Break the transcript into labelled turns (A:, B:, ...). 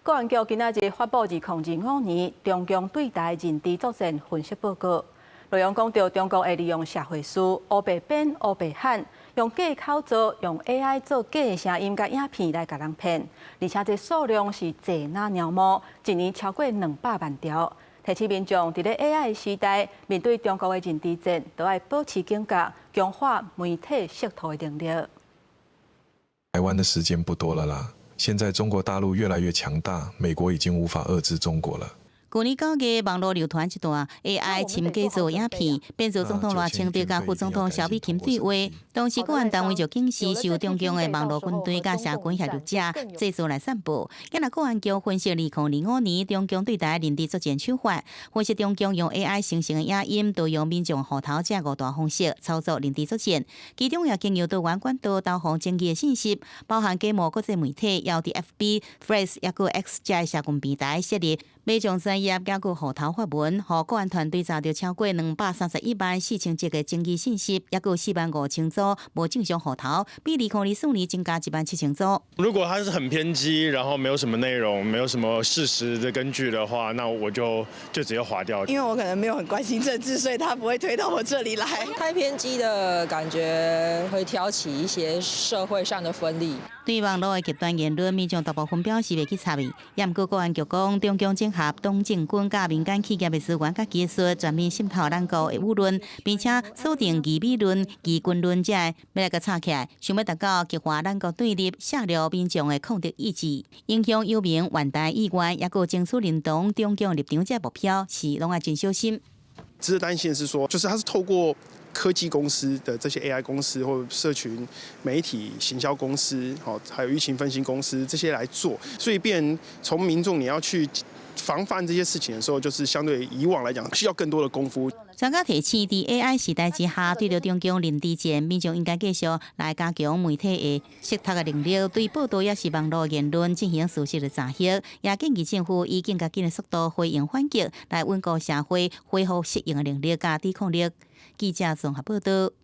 A: 國安局今仔日發布2025年中共對台認知作戰分析報告，內容講著中國會利用社會事烏白編烏白喊，用假口造、用 AI 做假的聲音佮影片來共人騙，而且這數量是濟若貓毛，一年超過200萬條。提醒民眾佇咧 AI 時代，面對中國的認知戰，都愛保持警覺，強化媒體識讀的能力。
B: 台灣的時間不多了啦。現在中國大陸越來越強大，美國已經無法遏制中國了。
C: 去年9月，網路流傳一段 AI 深假做影片，變做總統賴清德佮副總統蕭美琴對話。當時國安單位就警示，是由中共的網路軍隊佮社群協力者製作來散布。今日國安局分析2025年中共對台認知作戰手法，分析中共用 AI 生成的影音，盜用民眾戶頭這五大方式操作認知作戰，其中也經由多元管道投放爭議的信息，包含假冒國際媒體，猶佇 FB、Threads 抑閣 X 這社群平台設立民眾專頁抑閣戶頭發文，予國安團隊查著超過231萬4千則的爭議信息，抑閣4萬5千組無正常戶頭，比2024年增加1萬7千組。
D: 如果他是很偏激，然後沒有什麼內容，沒有什麼事實的根據的話，那我就直接劃掉。
E: 因為我可能沒有很關心政治，所以他不會推到我這裡來。
F: 太偏激的感覺會挑起一些社會上的分裂。
C: 對網路的極端言論，民眾大部分表示袂去插伊。也毋過國安局講，中共整合黨政軍佮民間企業的資源佮技術，全面滲透咱國的輿論，並且鎖定疑美論、疑軍論這欲來共炒起來，想欲達到激化咱國對立、削弱民眾的抗敵意志，影響有民援台意願，抑閣爭取認同中共立場這目標，是攏愛真小心。
G: 值得擔心的是說，就是它是透過科技公司的這些 AI 公司或社群媒體行銷公司，好，還有輿情分析公司這些來做，所以變從民眾你要去防範這些事情的時候，就是相對以往來講需要更多的功夫。
C: 專家提醒，佇 AI 時代之下，對著中共認知戰，民眾應該繼續來加強媒體的識讀的能力，對報道抑是網路言論進行事實的查核，也建議政府以更加緊的速度回應反擊，來穩固社會恢復適應的能力佮抵抗力。記者綜合報道。